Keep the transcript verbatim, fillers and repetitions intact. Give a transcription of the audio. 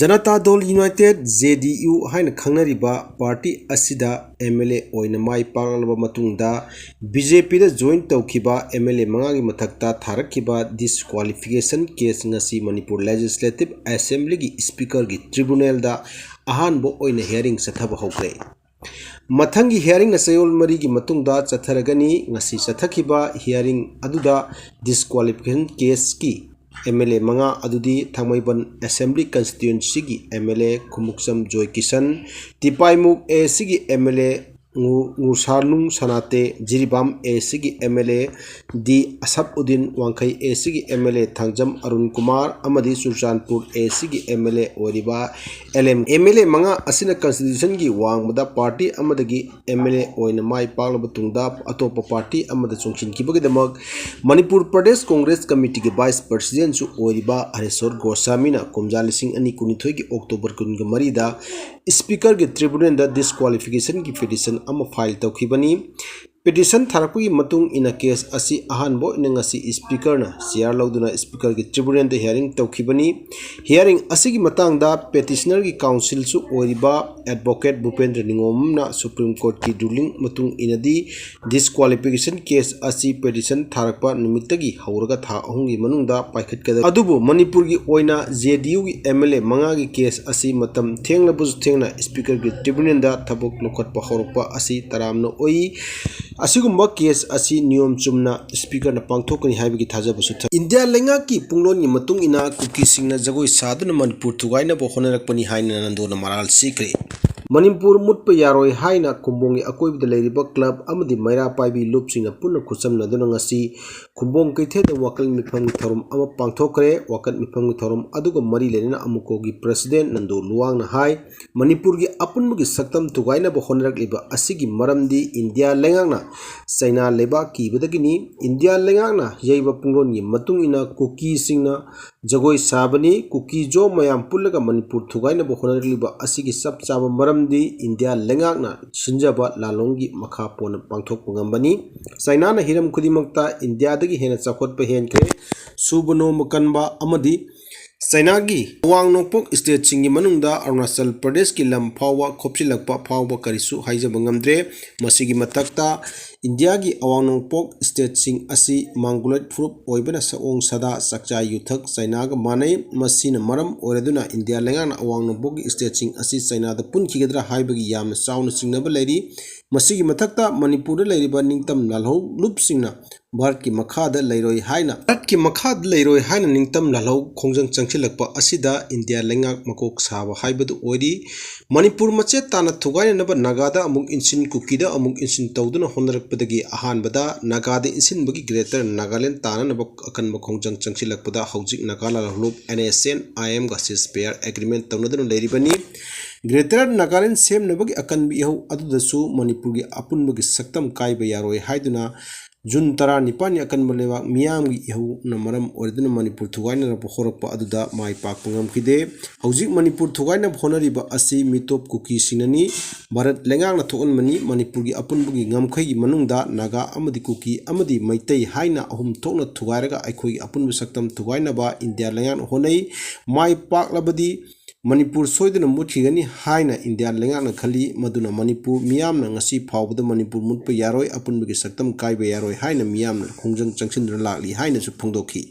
ꯖꯅꯇꯥ ꯗꯜ United, J ꯗꯤ U ꯍꯥꯏꯅ ꯈꯪꯅꯔꯤꯕ ꯄꯥꯔꯇꯤ ꯑꯁꯤꯗ ꯑꯦꯝ ꯑꯦꯜ ꯑꯦ ꯑꯣꯏꯅ ꯃꯥꯏ ꯄꯥꯛꯂꯕ ꯃꯇꯨꯡꯗ, ꯕꯤ ꯖꯦ ꯄꯤꯗ ꯖꯣꯏꯟ ꯇꯧꯈꯤꯕ ꯑꯦꯝ ꯑꯦꯜ ꯑꯦ ꯃꯉꯥꯒꯤ ꯃꯊꯛꯇ ꯊꯥꯔꯛꯈꯤꯕ ꯗꯤꯁꯀ꯭ꯋꯥꯂꯤꯐꯤꯀꯦꯁꯟ ꯀꯦꯁ ꯉꯁꯤ ꯃꯅꯤꯄꯨꯔ ꯂꯦꯖꯤꯁꯂꯦꯇꯤꯚ ꯑꯦꯁꯦꯝꯕ꯭ꯂꯤꯒꯤ ꯁ꯭ꯄꯤꯀꯔꯒꯤ ꯇ꯭ꯔꯤꯕꯨꯅꯦꯜꯗ ꯑꯍꯥꯟꯕ ꯑꯣꯏꯅ ꯍꯤꯌꯥꯔꯤꯡ ꯆꯠꯊꯕ ꯍꯧꯈ꯭ꯔꯦ꯫ ꯃꯊꯪꯒꯤ ꯍꯤꯌꯥꯔꯤꯡꯅ ꯆꯌꯣꯜ ꯃꯔꯤꯒꯤ ꯃꯇꯨꯡꯗ ꯆꯠꯊꯔꯒꯅꯤ꯫ ꯉꯁꯤ ꯆꯠꯊꯈꯤꯕ ꯍꯤꯌꯥꯔꯤꯡ ꯑꯗꯨꯗ ꯗꯤꯁꯀ꯭ꯋꯥꯂꯤꯐꯤꯀꯦꯁꯟ ꯀꯦꯁꯀꯤ ꯑꯦꯝ ꯑꯦꯜ ꯑꯦ ꯃꯉꯥ ꯑꯗꯨꯗꯤ ꯊꯥꯡꯃꯩꯕꯟ ꯑꯦꯁꯦꯝꯕ꯭ꯂꯤ ꯀꯟꯁꯇꯤꯇ꯭ꯋꯦꯟꯁꯤꯒꯤ ꯑꯦꯝ ꯑꯦꯜ ꯑꯦ ꯈꯨꯃꯨꯛꯆꯝ ꯖꯣꯏ ꯀꯤꯁꯟ, ꯇꯤꯄꯥꯏꯃꯨꯛ ꯑꯦ ꯁꯤꯒꯤ ꯑꯦꯝ ꯑꯦꯜ ꯑꯦ ꯉꯨ-, ꯉꯨꯁꯥꯔꯅꯨꯡ ꯁꯅꯥꯇꯦ, ꯖꯤꯔꯤꯕꯥꯝ ꯑꯦ ꯁꯤꯒꯤ M L A D Asaf Uddin, Wangkhei A ꯁꯤꯒꯤ M L A Thangjam Arun Kumar ꯑꯃꯗꯤ ꯆꯨꯔꯆꯥꯟꯄꯨꯔ ꯑꯦ ꯁꯤꯒꯤ ꯑꯦꯝ ꯑꯦꯜ ꯑꯦ ꯑꯣꯏꯔꯤꯕ L M M L A ꯃꯉꯥ ꯑꯁꯤꯅ ꯀꯟꯁꯇꯤꯇ꯭ꯌꯨꯁꯟꯒꯤ ꯋꯥꯡꯃꯗ ꯄꯥꯔꯇꯤ ꯑꯃꯗꯒꯤ ꯑꯦꯝ ꯑꯦꯜ ꯑꯦ ꯑꯣꯏꯅ ꯃꯥꯏ ꯄꯥꯛꯂꯕ ꯇꯨꯡꯗ ꯑꯇꯣꯞꯄ ꯄꯥꯔꯇꯤ ꯑꯃꯗ ꯆꯣꯡꯁꯤꯟꯈꯤꯕꯒꯤꯗꯃꯛ ꯃꯅꯤꯄꯨꯔ ꯄ꯭ꯔꯗꯦꯁ ꯀꯣꯡꯒ꯭ꯔꯦꯁ ꯀꯃꯤꯇꯤꯒꯤ ꯚꯥꯏꯁ ꯄ꯭ꯔꯁꯤꯗꯦꯟꯁꯨ ꯑꯣꯏꯔꯤꯕ ꯍꯔꯦꯁꯣꯔ ꯒꯣꯁꯥꯃꯤꯅ ꯀꯨꯝꯖꯥ ꯂꯤꯁꯤꯡ ꯑꯅꯤ ꯀꯨꯟꯅꯤꯊꯣꯏꯒꯤ ꯑꯣꯛꯇꯣꯕꯔ ꯀꯨꯟꯒ ꯃꯔꯤꯗ ꯁ꯭ꯄꯤꯀꯔꯒꯤ ꯇ꯭ꯔꯤꯕꯨꯅꯦꯜꯗ ꯗꯤꯁꯀ꯭ꯋꯥꯂꯤꯐꯤꯀꯦꯁꯟꯒꯤ ꯄꯤꯇꯤꯁꯟ ꯑꯃ ꯐꯥꯏꯜ ꯇꯧꯈꯤꯕꯅꯤ꯫ ꯄꯤꯇꯤꯁꯟ ꯊꯥꯔꯛꯄꯒꯤ ꯃꯇꯨꯡ ꯏꯟꯅ ꯀꯦꯁ ꯑꯁꯤ ꯑꯍꯥꯟꯕ ꯑꯣꯏꯅ ꯉꯁꯤ ꯁ꯭ꯄꯤꯀꯔꯅ ꯆꯤꯌꯥꯔ ꯂꯧꯗꯨꯅ ꯁ꯭ꯄꯤꯀꯔꯒꯤ ꯇ꯭ꯔꯤꯕꯨꯅꯦꯜꯗ ꯍꯤꯌꯥꯔꯤꯡ ꯇꯧꯈꯤꯕꯅꯤ꯫ ꯍꯤꯌꯥꯔꯤꯡ ꯑꯁꯤꯒꯤ ꯃꯇꯥꯡꯗ ꯄꯦꯇꯤꯁꯅꯔꯒꯤ ꯀꯥꯎꯟꯁꯤꯜꯁꯨ ꯑꯣꯏꯔꯤꯕ ꯑꯦꯗꯚꯣꯀꯦꯠ ꯚꯨꯄꯦꯟꯗ꯭ꯔ ꯅꯤꯉꯣꯝꯅ ꯁꯨꯄ꯭ꯔꯤꯝ ꯀꯣꯔꯠꯀꯤ ꯔꯨꯂꯤꯡ ꯃꯇꯨꯡ ꯏꯟꯅꯗꯤ ꯗꯤꯁꯀ꯭ꯋꯥꯂꯤꯐꯤꯀꯦꯁꯟ ꯀꯦꯁ ꯑꯁꯤ ꯄꯦꯇꯤꯁꯟ ꯊꯥꯔꯛꯄ ꯅꯨꯃꯤꯠꯇꯒꯤ ꯍꯧꯔꯒ ꯊꯥ ꯑꯍꯨꯝꯒꯤ ꯃꯅꯨꯡꯗ ꯄꯥꯏꯈꯠꯀꯗꯕ, ꯑꯗꯨꯕꯨ ꯃꯅꯤꯄꯨꯔꯒꯤ ꯑꯣꯏꯅ ꯖꯦ ꯗꯤ ꯌꯨꯒꯤ ꯑꯦꯝ ꯑꯦꯜ ꯑꯦ ꯃꯉꯥꯒꯤ ꯀꯦꯁ ꯑꯁꯤ ꯃꯇꯝ ꯊꯦꯡꯂꯕꯁꯨ ꯊꯦꯡꯅ ꯁ꯭ꯄꯤꯀꯔꯒꯤ ꯇ꯭ꯔꯤꯕꯨꯅꯦꯜꯗ ꯊꯕꯛ ꯂꯧꯈꯠꯄ ꯍꯧꯔꯛꯄ ꯑꯁꯤ ꯇꯔꯥꯝꯅ ꯑꯣꯏ꯫ ꯑꯁꯤꯒꯨꯝꯕ ꯀꯦꯁ ꯑꯁꯤ ꯅꯤꯌꯣꯝ ꯆꯨꯝꯅ ꯁ꯭ꯄꯤꯀꯔꯅ ꯄꯥꯡꯊꯣꯛꯀꯅꯤ ꯍꯥꯏꯕꯒꯤ ꯊꯥꯖꯕꯁꯨ ꯊꯝꯃꯤ꯫ ꯏꯟꯗꯤꯌꯥ ꯂꯩꯉꯥꯛꯀꯤ ꯄꯨꯡꯂꯣꯟꯒꯤ ꯃꯇꯨꯡ ꯏꯟꯅ ꯀꯨꯀꯤꯁꯤꯡꯅ ꯖꯒꯣꯏ ꯁꯥꯗꯨꯅ ꯃꯅꯤꯄꯨꯔ ꯊꯨꯒꯥꯏꯅꯕ ꯍꯣꯠꯅꯔꯛꯄꯅꯤ ꯍꯥꯏꯅ ꯅꯟꯗꯣꯅ ꯃꯔꯥꯜ ꯁꯤꯈ꯭ꯔꯦ꯫ ꯃꯅꯤꯄꯨꯔ ꯃꯨꯠꯄ ꯌꯥꯔꯣꯏ ꯍꯥꯏꯅ ꯈꯨꯝꯕꯣꯡꯒꯤ ꯑꯀꯣꯏꯕꯗ ꯂꯩꯔꯤꯕ ꯀ꯭ꯂꯕ ꯑꯃꯗꯤ ꯃꯩꯔꯥ ꯄꯥꯏꯕꯤ ꯂꯨꯞꯁꯤꯡꯅ ꯄꯨꯟꯅ ꯈꯨꯠꯁꯝꯅꯗꯨꯅ ꯉꯁꯤ ꯈꯨꯝꯕꯣꯡ ꯀꯩꯊꯦꯜꯗ ꯋꯥꯀꯠ ꯃꯤꯐꯝꯒꯤ ꯊꯧꯔꯝ ꯑꯃ ꯄꯥꯡꯊꯣꯛꯈ꯭ꯔꯦ꯫ ꯋꯥꯀꯠ ꯃꯤꯐꯝꯒꯤ ꯊꯧꯔꯝ ꯑꯗꯨꯒ ꯃꯔꯤ ꯂꯩꯅꯅ ꯑꯃꯨꯀꯣꯒꯤ ꯄ꯭ꯔꯁꯤꯗꯦꯟ ꯅꯟꯗꯣ ꯂꯨꯋꯥꯡꯅ ꯍꯥꯏ, ꯃꯅꯤꯄꯨꯔꯒꯤ ꯑꯄꯨꯟꯕꯒꯤ ꯁꯛꯇꯝ ꯊꯨꯒꯥꯏꯅꯕ ꯍꯣꯠꯅꯔꯛꯂꯤꯕ ꯑꯁꯤꯒꯤ ꯃꯔꯝꯗꯤ ꯏꯟꯗꯤꯌꯥ ꯂꯩꯉꯥꯛꯅ ꯆꯩꯅꯥ ꯂꯩꯕꯥꯛ ꯀꯤꯕꯗꯒꯤꯅꯤ꯫ ꯏꯟꯗꯤꯌꯥ ꯂꯩꯉꯥꯛꯅ ꯌꯩꯕ ꯄꯨꯡꯂꯣꯟꯒꯤ ꯃꯇꯨꯡ ꯏꯟꯅ ꯀꯨꯀꯤꯁꯤꯡꯅ ꯖꯒꯣꯏ ꯁꯥꯕꯅꯤ꯫ ꯀꯨꯀꯤ ꯖꯣ ꯃꯌꯥꯝ ꯄꯨꯜꯂꯒ ꯃꯅꯤꯄꯨꯔ ꯊꯨꯒꯥꯏꯅꯕ ꯍꯣꯠꯅꯔꯛꯂꯤꯕ ꯑꯁꯤꯒꯤ ꯆꯞ ꯆꯥꯕ ꯃꯔꯝꯗꯤ ꯏꯟꯗꯤꯌꯥ ꯂꯩꯉꯥꯛꯅ ꯁꯤꯟꯖꯕ ꯂꯥꯂꯣꯡꯒꯤ ꯃꯈꯥ ꯄꯣꯟꯅ ꯄꯥꯡꯊꯣꯛꯄ ꯉꯝꯕꯅꯤ꯫ ꯆꯩꯅꯥꯅ ꯍꯤꯔꯝ ꯈꯨꯗꯤꯡꯃꯛꯇ ꯏꯟꯗꯤꯌꯥꯗꯒꯤ ꯍꯦꯟꯅ ꯆꯥꯎꯈꯠꯄ ꯍꯦꯟꯈ꯭ꯔꯦ꯫ ꯁꯨꯕ ꯅꯣꯝꯕ ꯀꯟꯕ ꯑꯃꯗꯤ ꯆꯩꯅꯥꯒꯤ ꯑꯋꯥꯡ ꯅꯣꯡꯄꯣꯛ stateꯁꯤꯡꯒꯤ ꯃꯅꯨꯡꯗ ꯑꯔꯨꯅꯥꯆꯜ ꯄ꯭ꯔꯗꯦꯁꯀꯤ ꯂꯝ ꯐꯥꯎꯕ ꯈꯣꯞꯆꯤꯜꯂꯛꯄ ꯐꯥꯎꯕ ꯀꯔꯤꯁꯨ ꯍꯥꯏꯖꯕ ꯉꯝꯗ꯭ꯔꯦ꯫ ꯃꯁꯤꯒꯤ ꯃꯊꯛꯇ ꯏꯟꯗꯤꯌꯥꯒꯤ ꯑꯋꯥꯡ ꯅꯣꯡꯄꯣꯛ stateꯁꯤꯡ ꯑꯁꯤ ꯃꯪꯒꯣꯂꯣꯏꯗ ꯐꯨꯔꯨꯞ ꯑꯣꯏꯕꯅ ꯁꯑꯣꯡ ꯁꯥꯗꯥ, ꯆꯥꯛꯆꯥ ꯌꯨꯊꯛ ꯆꯩꯅꯥꯒ ꯃꯥꯟꯅꯩ꯫ ꯃꯁꯤꯅ ꯃꯔꯝ ꯑꯣꯏꯔꯗꯨꯅ ꯏꯟꯗꯤꯌꯥ ꯂꯩꯉꯥꯛꯅ ꯑꯋꯥꯡ ꯅꯣꯡꯄꯣꯛꯀꯤ stateꯁꯤꯡ ꯑꯁꯤ ꯆꯩꯅꯥꯗ ꯄꯨꯟꯈꯤꯒꯗ꯭ꯔꯥ ꯍꯥꯏꯕꯒꯤ ꯌꯥꯝꯅ ꯆꯥꯎꯅ ꯆꯤꯡꯅꯕ ꯂꯩꯔꯤ꯫ ꯃꯁꯤꯒꯤ ꯃꯊꯛꯇ ꯃꯅꯤꯄꯨꯔꯗ ꯂꯩꯔꯤꯕ ꯅꯤꯡꯇꯝ ꯂꯥꯜꯍꯧ ꯂꯨꯞꯁꯤꯡꯅ ꯚꯥꯔꯠꯀꯤ ꯃꯈꯥꯗ ꯂꯩꯔꯣꯏ ꯍꯥꯏꯅ, ꯚꯥꯔꯠꯀꯤ ꯃꯈꯥꯗ ꯂꯩꯔꯣꯏ ꯍꯥꯏꯅ ꯅꯤꯡꯇꯝ ꯂꯥꯜꯍꯧ ꯈꯣꯡꯖꯪ ꯆꯪꯁꯤꯜꯂꯛꯄ ꯑꯁꯤꯗ ꯏꯟꯗꯤꯌꯥ ꯂꯩꯉꯥꯛ ꯃꯀꯣꯛ ꯁꯥꯕ ꯍꯥꯏꯕꯗꯨ ꯑꯣꯏꯔꯤ꯫ ꯃꯅꯤꯄꯨꯔ ꯃꯆꯦꯠ ꯇꯥꯅ ꯊꯨꯒꯥꯏꯅꯅꯕ ꯅꯥꯒꯥꯗ ꯑꯃꯨꯛ ꯏꯟꯁꯤꯟ, ꯀꯨꯀꯤꯗ ꯑꯃꯨꯛ ꯏꯟꯁꯤꯟ ꯇꯧꯗꯨꯅ ꯍꯣꯠꯅꯔꯛꯄꯗꯒꯤ ꯑꯍꯥꯟꯕꯗ ꯅꯥꯒꯥꯗ ꯏꯟꯁꯤꯟꯕꯒꯤ Greater Nagaland ꯇꯥꯅꯅꯕ ꯑꯀꯟꯕ ꯈꯣꯡꯖꯪ ꯆꯪꯁꯤꯜꯂꯛꯄꯗ ꯍꯧꯖꯤꯛ ꯅꯥꯒꯥ ꯂꯥꯜꯍꯧꯂꯨꯞ NSCN-IMꯒ ceasefire agreement ꯇꯧꯅꯗꯨꯅ ꯂꯩꯔꯤꯕꯅꯤ꯫ Greater Nagaland ꯁꯦꯝꯅꯕꯒꯤ ꯑꯀꯟꯕ ꯏꯍꯧ ꯑꯗꯨꯗꯁꯨ ꯃꯅꯤꯄꯨꯔꯒꯤ ꯑꯄꯨꯟꯕꯒꯤ ꯁꯛꯇꯝ ꯀꯥꯏꯕ ꯌꯥꯔꯣꯏ ꯍꯥꯏꯗꯨꯅ ꯖꯨꯟ ꯇꯔꯥꯅꯤꯄꯥꯟꯒꯤ ꯑꯀꯟꯕ ꯂꯩꯕꯥꯛ ꯃꯤꯌꯥꯝꯒꯤ ꯏꯍꯧꯅ ꯃꯔꯝ ꯑꯣꯏꯔꯗꯨꯅ ꯃꯅꯤꯄꯨꯔ ꯊꯨꯒꯥꯏꯅꯅꯕ ꯍꯧꯔꯛꯄ ꯑꯗꯨꯗ ꯃꯥꯏ ꯄꯥꯛꯄ ꯉꯝꯈꯤꯗꯦ꯫ ꯍꯧꯖꯤꯛ ꯃꯅꯤꯄꯨꯔ ꯊꯨꯒꯥꯏꯅꯕ ꯍꯣꯠꯅꯔꯤꯕ ꯑꯁꯤ ꯃꯤꯇꯣꯞ ꯀꯨꯀꯤꯁꯤꯡꯅꯅꯤ꯫ ꯚꯥꯔꯠ ꯂꯩꯉꯥꯛꯅ ꯊꯣꯛꯍꯟꯕꯅꯤ꯫ ꯃꯅꯤꯄꯨꯔꯒꯤ ꯑꯄꯨꯟꯕꯒꯤ ꯉꯝꯈꯩꯒꯤ ꯃꯅꯨꯡꯗ ꯅꯥꯒꯥ ꯑꯃꯗꯤ ꯀꯨꯀꯤ ꯑꯃꯗꯤ ꯃꯩꯇꯩ ꯍꯥꯏꯅ ꯑꯍꯨꯝ ꯊꯣꯛꯅ ꯊꯨꯒꯥꯏꯔꯒ ꯑꯩꯈꯣꯏꯒꯤ ꯑꯄꯨꯟꯕ ꯁꯛꯇꯝ ꯊꯨꯒꯥꯏꯅꯕ ꯏꯟꯗꯤꯌꯥ ꯂꯩꯉꯥꯛꯅ ꯍꯣꯠꯅꯩ꯫ ꯃꯥꯏ ꯄꯥꯛꯂꯕꯗꯤ ꯃꯅꯤꯄꯨꯔ ꯁꯣꯏꯗꯅ ꯃꯨꯠꯈꯤꯒꯅꯤ ꯍꯥꯏꯅ ꯏꯟꯗꯤꯌꯥ ꯂꯩꯉꯥꯛꯅ ꯈꯜꯂꯤ꯫ ꯃꯗꯨꯅ ꯃꯅꯤꯄꯨꯔ ꯃꯤꯌꯥꯝꯅ ꯉꯁꯤ ꯐꯥꯎꯕꯗ ꯃꯅꯤꯄꯨꯔ ꯃꯨꯠꯄ ꯌꯥꯔꯣꯏ, ꯑꯄꯨꯟꯕꯒꯤ ꯁꯛꯇꯝ ꯀꯥꯏꯕ ꯌꯥꯔꯣꯏ ꯍꯥꯏꯅ ꯃꯤꯌꯥꯝꯅ ꯈꯣꯡꯖꯪ ꯆꯪꯁꯤꯟꯗꯨꯅ ꯂꯥꯛꯂꯤ ꯍꯥꯏꯅꯁꯨ ꯐꯣꯡꯗꯣꯛꯈꯤ꯫